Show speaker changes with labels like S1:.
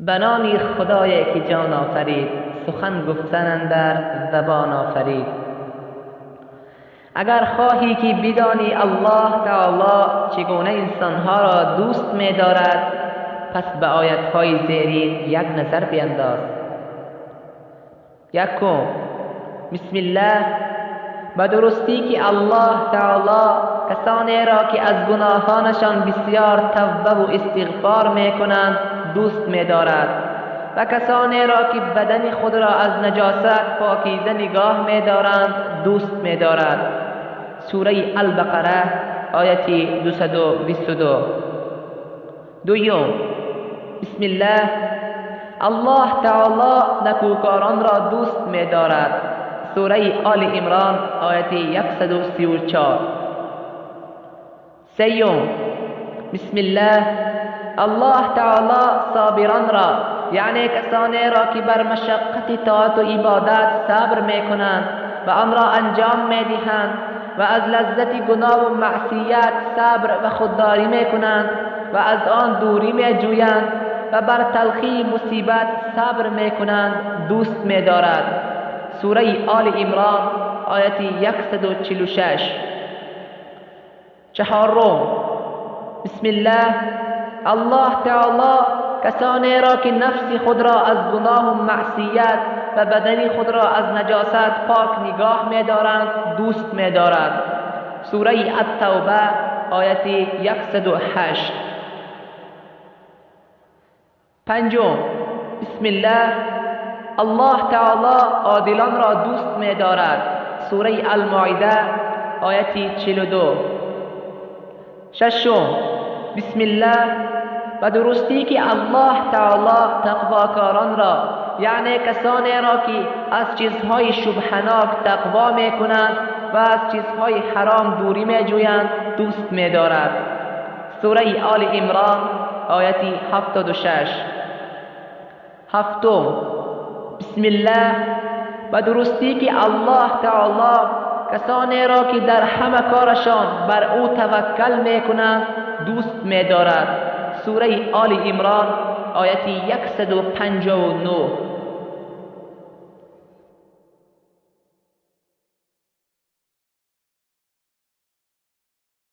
S1: به نام خدای که جان آفرید، سخن گفتن اندر زبان آفرید. اگر خواهی که بدانی الله تعالی چگونه انسانها را دوست می دارد، پس به آیتهای زیرین یک نظر بینداز. یکم، بسم الله. به درستی که الله تعالی کسانی را که از گناهانشان بسیار توبه و استغفار می کنند دوست می دارد و کسانی را که بدن خود را از نجاست پاکیزه نگاه می دارند دوست می دارد. سوره البقره آیت 222. دوم، بسم الله. الله تعالی نکوکاران را دوست می دارد. سوره آل عمران آیت 134. سیوم، بسم الله. الله تعالی صابران را، یعنی کسانی را که بر مشقت طاعت و عبادت صبر می کنند و آن را انجام می دهند و از لذت گناه و معصیت صبر و خودداری می کنند و از آن دوری می جویند و بر تلخی مصیبت صبر می کنند دوست می دارد. سوره آل عمران آیت 146. چهارم، بسم الله. الله تعالی کسانی را که نفس خود را از گناه و معصیت و بدن خود را از نجاست پاک نگاه می دارند دوست می دارد. سوره التوبه آیت 108. پنجم، بسم الله. الله تعالی عادلان را دوست می دارد. سوره المائده آیت 42. ششم، بسم الله. و درستی که الله تعالی تقواکاران را، یعنی کسانی را که از چیزهای شبهناک تقوا می کنند و از چیزهای حرام دوری می جویند دوست می دارد. سوره آل عمران آیت 76. هفتم، بسم الله. و درستی که الله تعالی کسانی را که در همه کارشان بر او توکل می کنند دوست می دارد. سوره آل عمران آیت 159.